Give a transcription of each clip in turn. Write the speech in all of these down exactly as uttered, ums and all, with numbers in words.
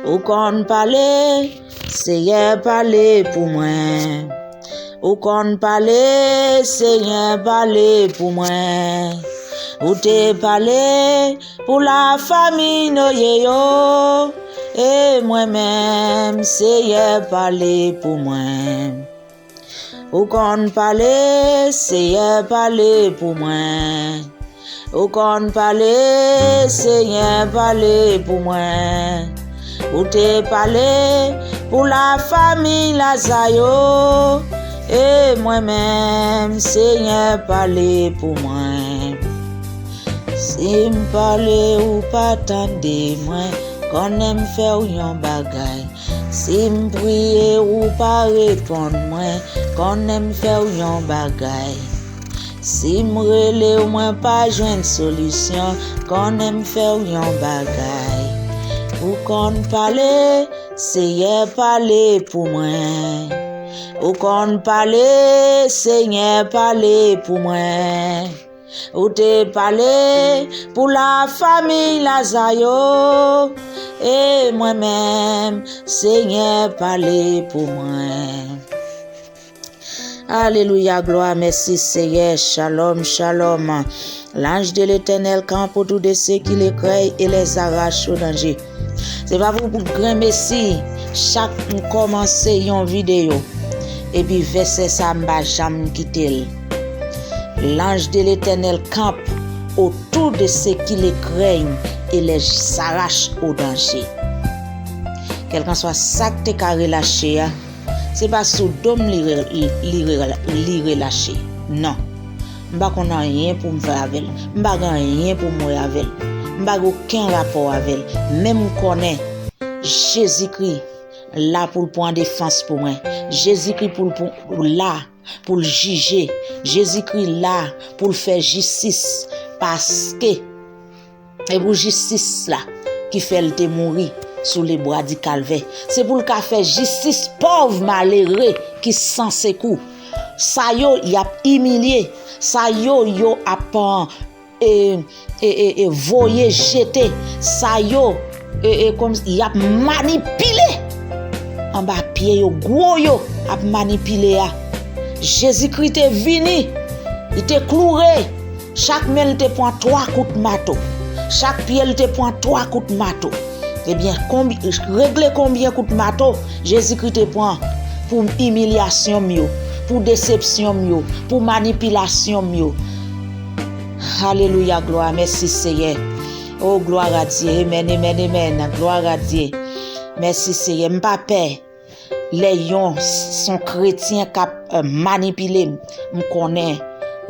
Ou konn pale, Seyè, pale pou mwen. Ou konn pale, Seyè, pale pou mwen. Ou te pale pou lafanmi Noye yo, e mwen menm, Seyè, pale pou mwen. Ou konn pale, Seyè, pale pou mwen. Ou konn pale, Seyè, pale pou mwen. Ou te pale pou lafanmi Laza yo, e mwen menm, Seyè, pale pou mwen. Si m pale, ou pa tande mwen, konnen m fè w yon bagay. Si m priye, ou pa reponn mwen, konnen m fè w yon bagay. Si m rele w, mwen pa jwenn solisyon, konnen m fè w yon bagay. Ou konn pale, Seyè, pale pou mwen. Ou konn pale, Seyè, pale pou mwen. Ou te pale pou lafanmi Laza yo, e mwen menm, Seyè, pale pou mwen. Alelouya, glwa, mèsi Seyè, shalom, shalom. L'ange de l'Éternel campe autour de ceux qui le craignent et les arrache au danger. Se pa pou, pou granmesi, chak m kòmanse yon videyo, epi vèsè sa m pa janm kite l. L'ange de l'Éternel campe autour de ceux qui le craignent et les arrache au danger. Kèlkanswa sa k te ka relache a, se pa sou do m li, re- li, li, re- li relache. Non. M pa konn anyen pou m fè avè l. M pa gen anyen pou m wè avè l. M pa gen okenn rapò avè l. Men m konnen Jezikri la pou l pran defans pou mwen. Jezikri pou l pou, la pou l jije. Jezikri la pou l fè jistis. Paske e pou jistis la ki fè l te mouri sou lebwa di Kalvè. Se pou l ka fè jistis pòv malere ki san sekou. Sa yo, y ap imilye. Sa yo, yo ap e, e, e, e, voye jete. Sa yo, e, e, kòm y ap manipile anba pye yo, gwo yo ap manipile a. Jezikri te vini, li te kloure, chak men l te pran twa kout mato, chak pye l te pran twa kout mato. Ebyen, konbi- regle konbyen kout mato Jezikri te pran pou imilyasyon m yo, pou desepsyon m yo, pou manipilasyon m yo. Alelouya, glwa, mèsi Seyè. O, glwa a Dye, amen, amen, amen, glwa a Dye. Mèsi Seyè, m pa pè. Lè yon s- s on kretyen k ap eh, manipile m, m konnen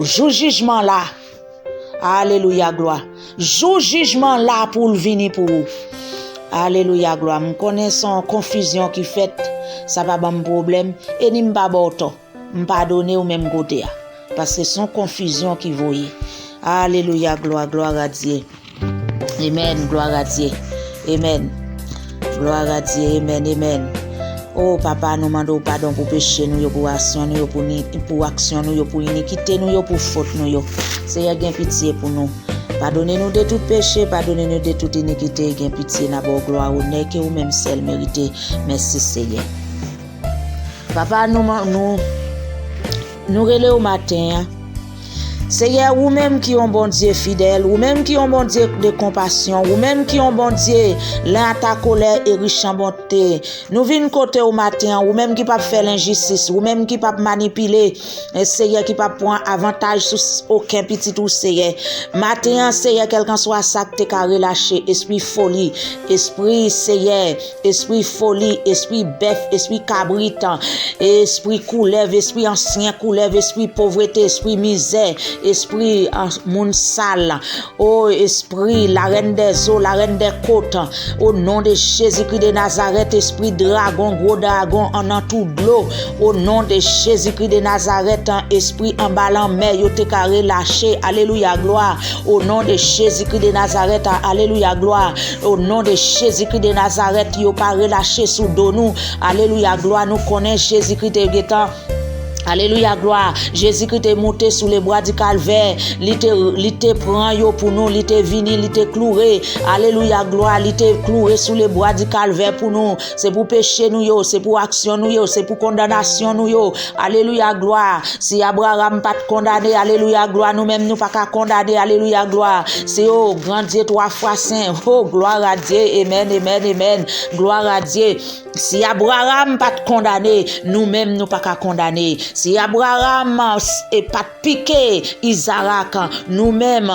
jou jijman la. Alelouya, glwa. Jou jijman la pou l vini pou ou. Alelouya, glwa. M konnen s on konfizyon ki fèt, sa pa ban m pwoblèm, e ni m pa ba w tò. M padone w menm kote a. Paske s on konfizyon ki voye. Alelouya, glwa, glwa a Dye. Amen, glwa a Dye. Amen. Glwa a Dye, amen, amen. O Papa, nou mande w padon pou peche nou yo, pou aksyon nou yo, pou, ni, pou aksyon nou yo, pou inikite nou yo, pou fot nou yo. Seyè, gen pitye pou nou. Padone nou de tout peche, padone nou de tout inikite, gen pitye, n a ba w glwa, onè ke ou menm sèl merite. Mèsi, Seyè. Papa, nou, nou, nou rele w maten an. Seyè, ou menm ki yon Bondye fidèl, ou menm ki yon Bondye de konpasyon, ou menm ki yon Bondye lent à colère et riche en bonté. Nou vin kote w maten an, ou menm ki p ap fè lenjistis, ou menm ki p ap manipile, e Seyè, ki p ap pran avantaj sou s- okenn pitit ou, Seyè. Maten an, Seyè, kèlkanswa sa k te ka relache, espri foli, espri, Seyè, espri foli, espri bèf, espri kabrit, espri koulèv, espri ansyen koulèv, espri povrete, espri mizè, espri ah, moun sal. O espri, la reine des eaux, la reine des côtes, au nom de Jésus-Christ de Nazareth, espri dragon, gwo dragon, an nan tou dlo, au nom de Jésus-Christ de Nazareth, espri anba lanmè, yo te ka relache, alelouya, glwa, au nom de Jésus-Christ de Nazareth, alelouya, glwa, au nom de Jésus-Christ de Nazareth, yo pa relache sou do nou, alelouya, glwa, nou konnen Jezikri te gentan Alelouya, glwa. Jezikri te monte sou le bwa di Kalvè. Li te, li te pran yo pou nou. Li te vini, li te kloure. Alelouya, glwa. Li te kloure sou le bwa di Kalvè pou nou. Se pou peche nou yo, se pou aksyon nou yo, se pou kondanasyon nou yo. Alelouya, glwa. Si Abraram pa t kondane, alelouya, glwa, nou menm nou pa ka kondane, alelouya, glwa. Se, o, gran Dye twa fwa sen. O, glwa a Dye. Amen, amen, amen. Glwa a Dye. Si Abraram pa t kondane, nou menm nou pa ka kondane. Si Abraram, e, pa t pike Izarak, nou menm,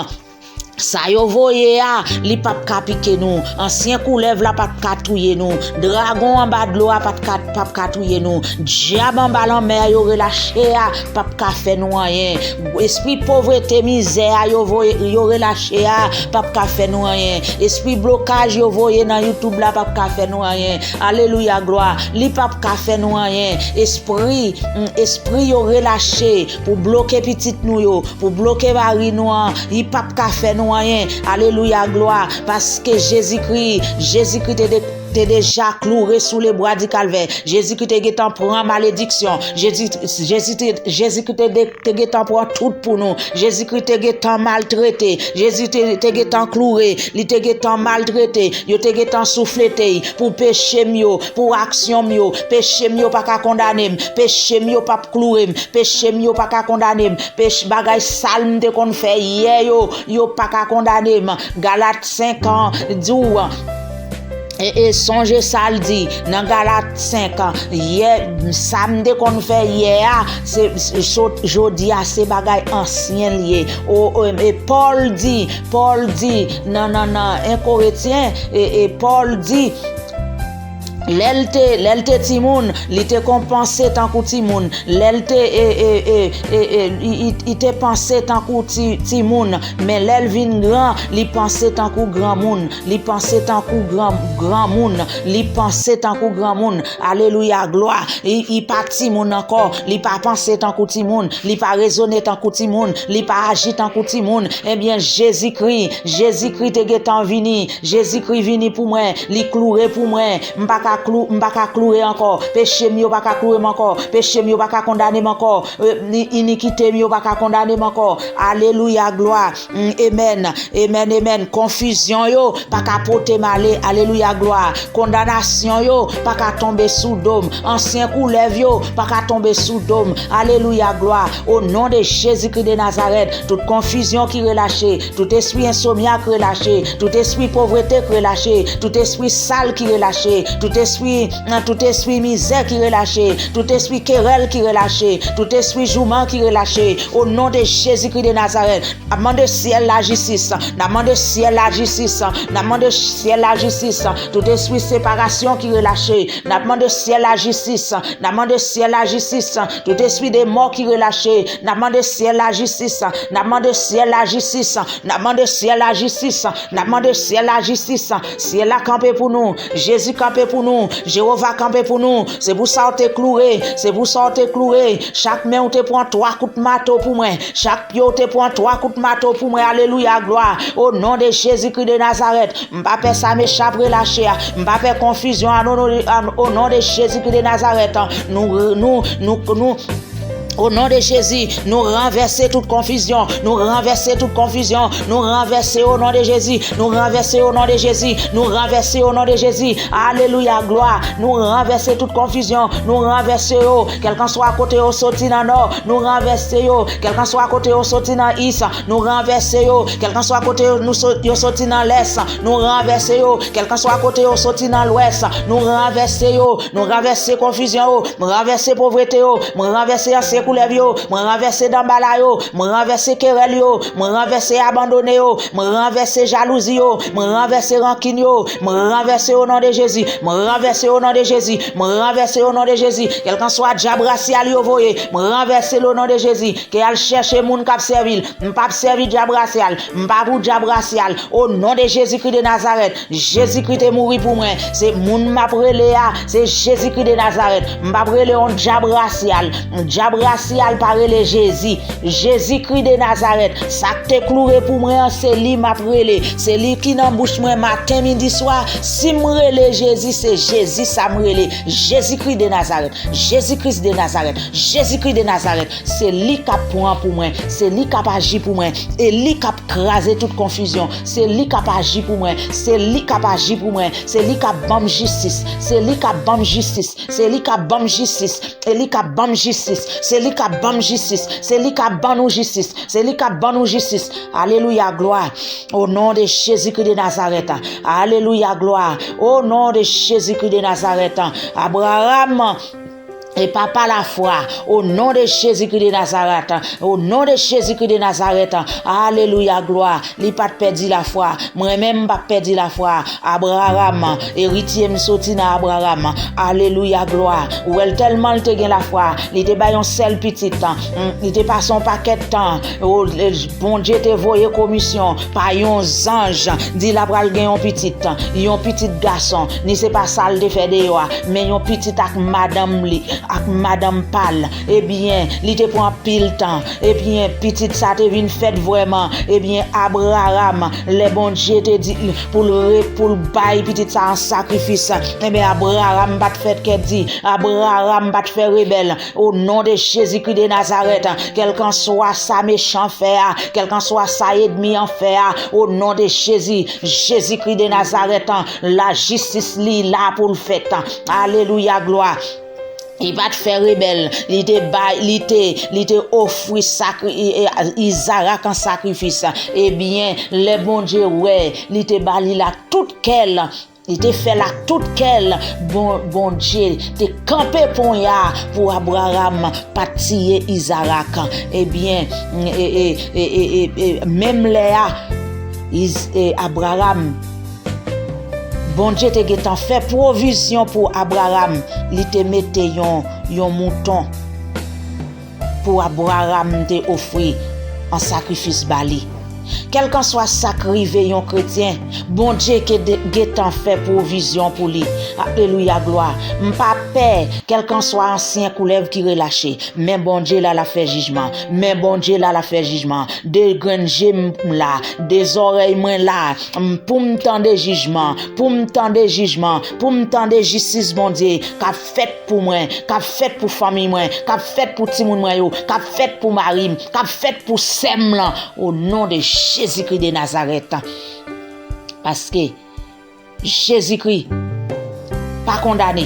sa yo voye a, li p ap ka pike nou. Ansyen koulèv la p ap ka touye nou. Dragon anba dlo a p ap ka, p ap ka touye nou. Dyab anba lanmè a yo relache a p ap ka fè nou anyen. Espri povrete, mizè a yo voye, yo relache a p ap ka fè nou anyen. Espri blokaj yo voye nan YouTube la p ap ka fè nou anyen. Alelouya, glwa. Li p ap ka fè nou anyen. Espri, mm, espri yo relache pou bloke pitit nou yo, pou bloke mari nou an, li p ap ka fè nou anyen. Alelouya, glwa. Paske Jezikri, Jezikri te de-, te deja kloure sou le bwa di Kalvè. Jezikri te gentan pran malediksyon. Jezi, Jezi te, Jezikri te de-, te gentan pran tout pou nou. Jezikri te gentan maltrete. Jezi te, te gentan kloure. Li te gentan maltrete. Yo te gentan souflete l pou peche m yo, pou aksyon m yo. Peche m yo pa ka kondane m. Peche m yo p ap kloure m. Peche m yo pa ka kondane m. Peche, bagay sal m te konn fè yè yo, yo pa ka kondane m. Galat senk an di w, e, e, sonje sa l di nan Galat senk an, yè, sa m te konn fè yè a, se, se, sot jodi a, se bagay ansyen l ye. O, o, e Pòl di, Pòl di nan, nan, nan en Korentyen, e, e Pòl di, lè l te, lè l te timoun, li te konn panse tankou timoun. Lè l te, e, e, e, e, e, li, li, li te panse tankou ti, timoun. Men lè l vin gran, li panse tankou granmoun. Li panse tankou gran, granmoun. Li panse tankou granmoun. Alelouya, glwa. Li, li pa timoun ankò. Li pa panse tankou timoun. Li pa rezone tankou timoun. Li pa aji tankou timoun. Ebyen, Jezikri, Jezikri te gentan vini. Jezikri vini pou mwen. Li kloure pou mwen. M pa ka klou-, m pa ka kloure ankò. Peche m yo pa ka kloure m ankò. Peche m yo pa ka kondane m ankò. E, ni-, inikite m yo pa ka kondane m ankò. Alelouya, glwa. Mm, amen. Amen, amen. Konfizyon yo pa ka pote m ale. Alelouya, glwa. Kondanasyon yo pa ka tonbe sou do m. Ansyen koulèv yo pa ka tonbe sou do m. Alelouya, glwa. O non de Jezikri de Nazarèt, tout konfizyon ki relache, tout espri ensomya ki relache, tout espri povrete ki relache, tout espri sal ki relache, tout espri, tout espri mizè ki relache, tout espri kerèl ki relache, tout espri jouman ki relache, o non de Jezikri de Nazarèt, n ap mande syèl lajistis, n ap mande syèl lajistis, n ap mande syèl lajistis, tout espri separasyon ki relache, n ap mande syèl lajistis, n ap mande syèl lajistis, tout espri de mò ki relache, n ap mande syèl lajistis, n ap mande syèl lajistis, n ap mande syèl lajistis, n ap mande syèl lajistis, syèl la kanpe pou nou, Jezi kanpe pou nou, Jewova kanpe pou nou, se pou sa w te kloure, se pou sa w te kloure, chak men w te pran twa kout mato pou mwen, chak pye w te pran twa kout mato pou mwen, alelouya, glwa, o non de Jezikri de Nazarèt, m pa pè sa mechan ap relache a. M pa pè konfizyon a, non, non, an, o non de Jezikri de Nazarèt. Nou, nou, nou, nou, o non de Jezi, nou ranvèse tout konfizyon. Nou ranvèse tout konfizyon. Nou ranvèse o non de Jezi. Nou ranvèse o non de Jezi. Nou ranvèse o non de Jezi. Alelouya, glwa. Nou ranvèse tout konfizyon. Nou ranvèse yo. Kèlkanswa kote yo soti nan nò, nou ranvèse yo. Kèlkanswa kote yo soti nan is, nou ranvèse yo. Kèlkanswa kote yo, nou so-, yo soti nan lès, nou ranvèse yo. Kèlkanswa kote yo soti nan lwès, nou ranvèse yo. Nou ranvèse konfizyon yo. M ranvèse povrete yo. M ranvèse ansyen koulèv yo. M ranvèse danbala yo. M ranvèse kerèl yo. M ranvèse abandone yo. M ranvèse jalouzi yo. M ranvèse rankin yo. M ranvèse o non de Jezi. M ranvèse o non de Jezi. M ranvèse o non de Jezi. Kèlkanswa dyab rasyal yo voye, m ranvèse l o non de Jezi. Ke y al chèche moun k ap sèvi l. M p ap sèvi dyab rasyal. M pa pou dyab rasyal. O non de Jezikri de Nazarèt. Jezikri te mouri pou mwen. Se moun m ap rele a. Se Jezikri de Nazarèt. M p ap rele yon dyab rasyal. Dyab Masyal pa rele Jezi. Jezikri de Nazarèt, sa k te kloure pou mwen an, se li m ap rele. Se li ki nan bouch mwen maten, midi, swa. Si m rele Jezi, se Jezi sa m rele. Jezikri de Nazarèt. Jezikri de Nazarèt. Jezikri de Nazarèt. Se li k ap pran pou mwen. Se li k ap aji pou mwen. E li k ap kraze tout konfizyon. Se li k ap aji pou mwen. Se li k ap aji pou mwen. Se li k ap ban m jistis. Se li k ap ban m jistis. Se li k ap ban m jistis. Se li k ap ban m jistis. Se li k ap ban m jistis. Se li k ap ban nou jistis. Se li k ap ban nou jistis. Alelouya, glwa. O non de Jezikri de Nazarèt. Alelouya, glwa. O non de Jezikri de Nazarèt. Abraram e papa lafwa. O non de Jezikri de Nazarèt. O non de Jezikri de Nazarèt. Alelouya, glwa. Li pa t pèdi lafwa. Mwen menm m p ap pèdi lafwa. Abraram, eritye m soti nan Abraram. Alelouya, glwa. Ou wè l tèlman l te gen lafwa, li te bay yon sèl pitit. Mm, li te pase yon pakèt tan. O, e, Bondye te voye komisyon pa yon zanj, di l apral gen yon pitit, yon pitit gason. Ni se pa sa l te fè deyò a, men yon pitit ak madanm li, ak madanm pa l. Ebyen, li te pran anpil tan. Ebyen, pitit sa te vin fèt vrèman. Ebyen, Abraram, lè Bondye te di l pou l re-, pou l bay pitit sa an sakrifis, ebyen, Abraram pa t fè kèdi. Abraram pa t fè rebèl. O non de Jezikri de Nazarèt, kèlkanswa sa mechan fè a, kèlkanswa sa ènmi an fè a, o non de Jezi, Jezikri de Nazarèt, lajistis li la pou l fèt. Alelouya, glwa. Li pa t fè rebèl, li te bay, li te, li te ofri sakri-, i-, i-, Izarak an sakrifis. Ebyen, lè Bondye wè, li te ba li l ak tout kè l, li te fè l ak tout kè l, Bon-, Bondye te kanpe ponya pou Abraram pa t tiye Izarak. Ebyen, e, e, e, e, e, e, menm lè a, Iz-, e, Abraram, Bondye te gentan fè pwovizyon pou Abraram, li te mete yon, yon mouton pou Abraram te ofri an sakrifis ba li. Kèlkanswa sa k rive yon kretyen, Bondye ke de-, gentan fè pwovizyon pou li. Alelouya, glwa. M pa pè, kèlkanswa ansyen koulèv ki relache, men Bondye la, l ap fè jijman. Men Bondye la, l ap fè jijman. De grenn je m la, de zòrèy mwen la, m, pou m tande jijman, pou m tande jijman, pou m tande jistis Bondye k ap fèt pou mwen, k ap fèt pou fanmi mwen, k ap fèt pou timoun mwen yo, k ap fèt pou mari m, k ap fèt pou sè m lan, o non de Jezikri de Nazarèt. Paske Jezikri pa kondane,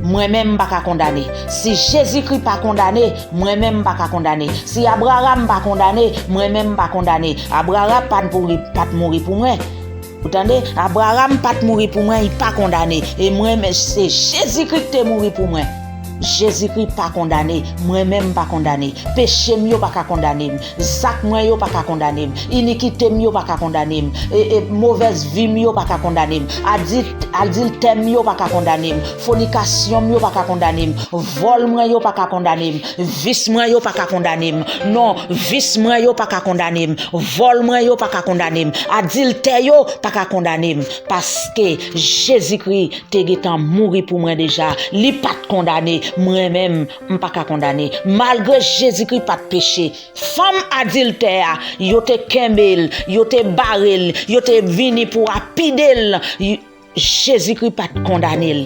mwen menm m pa ka kondane. Si Jezikri pa kondane, mwen menm m pa ka kondane. Si Abraram pa kondane, mwen menm m pa kondane. Abraram pa t mouri, pa t mouri pou mwen. Ou tande? Abraram pa t mouri pou mwen, li pa kondane. E mwen menm, se Jezikri ki te mouri pou mwen. Jezikri pa kondane, mwen menm m pa kondane. Peche m yo pa ka kondane m. Zak mwen yo pa ka kondane m. Inikite m yo pa ka kondane m. E, e, movèz vi m yo pa ka kondane m. Adil-, adiltè m yo pa ka kondane m. Fònikasyon m yo pa ka kondane m. Vòl mwen yo pa ka kondane m. Vis mwen yo pa ka kondane m. Non, vis mwen yo pa ka kondane m. Vòl mwen yo pa ka kondane m. Adiltè yo pa ka kondane m. Paske Jezikri te gentan mouri pou mwen deja. Li pa t kondane. Mwen menm, m pa ka kondane. Malgre Jezikri pa t peche, fanm adiltè a, yo te kenbe l, yo te bare l, yo te vini pou apide l. Y-, Jezikri pa t kondane l.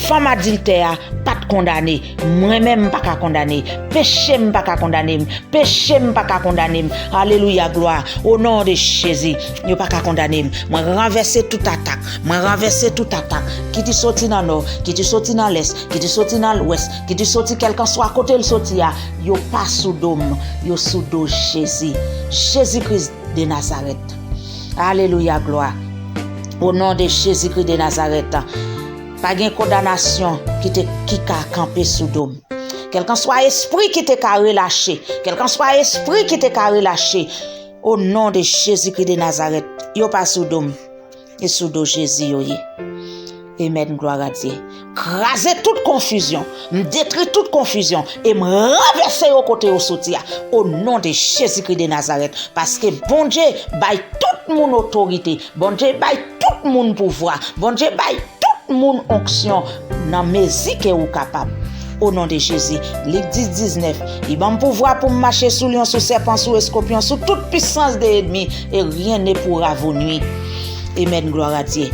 Fanm adiltè a pa t kondane. Mwen menm, m pa ka kondane. Peche m pa ka kondane m. Peche m pa ka kondane m. Alelouya, glwa. O non de Jezi, yo pa ka kondane m. Mwen ranvèse tout atak. Mwen ranvèse tout atak. Ki te soti nan nò, ki te soti nan lès, ki te soti nan lwès, ki te soti kèlkanswa kote l soti a, yo pa sou do m. Yo sou do Jezi. Jezi Kris de Nazarèt. Alelouya, glwa. O non de Jezi Kris de Nazarèt. Pa gen kondanasyon ki te, ki ka kanpe sou do m. Kèlkanswa espri ki te ka relache, kèlkanswa espri ki te ka relache, o non de Jezikri de Nazarèt, yo pa sou do m, e sou do Jezi yo ye. Amèn, glwa a Dye. Kraze tout konfizyon, m detri tout konfizyon, e m ranvèse yo kote yo soti a, o non de Jezikri de Nazarèt, paske Bondye bay tout moun otorite, Bondye bay tout moun pouvwa, Bondye bay tout moun onksyon nan mezi ke ou kapab. O non de Jezi. Lik dis, diznèf. Li ban m pouvwa pou m mache sou lyon, sou sèpan, sou eskopyon, sou tout pisans de ènmi, et rien ne pourra vous nuire. Amen, gloire à Dieu.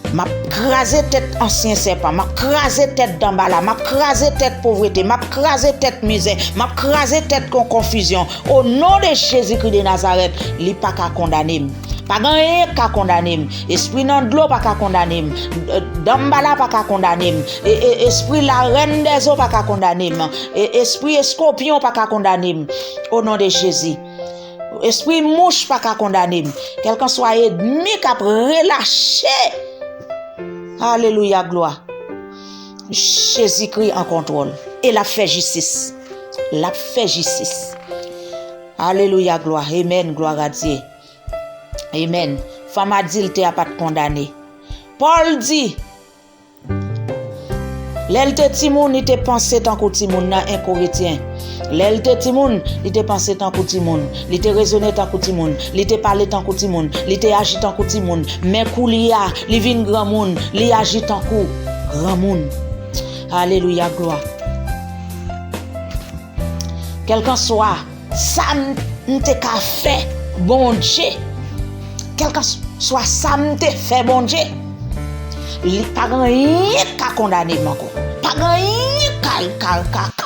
M ap kraze tèt ansyen sèpan, m ap kraze tèt danbala, m ap kraze tèt povrete, m ap kraze tèt mizè, m ap kraze tèt kon konfizyon. O non de Jezikri de Nazarèt, li pa ka kondane m. Pa gen anyen k ka kondane m. Espri nan dlo pa ka kondane m. Danbala pa ka kondane m. E, e, espri larèn dèzo pa ka kondane m. E, espri eskopyon pa ka kondane m. O non de Jezi. Espri mouch pa ka kondane m. Kèlkanswa ènmi k ap relache. Alelouya, glwa. Jezikri an kontwòl. E l ap fè jistis. L ap fè jistis. Alelouya, glwa. Amen, gloire à Dieu. Amen. Fanm adiltè a pa t kondane. Pòl di, lè l te timoun, li te panse tankou timoun nan en Korentyen. Lè l te timoun, li te panse tankou timoun. Li te rezone tankou timoun. Li te pale tankou timoun. Li te aji tankou timoun. Men koulye a, li vin granmoun. Li aji tankou granmoun. Alelouya, glwa. Kèlkanswa sa m, m te ka fè Bondye, kèlkanswa sa m te fè Bondye, li pa gen anyen k ka kondane m ankò. Pa gen anyen k ka, ka, ka, ka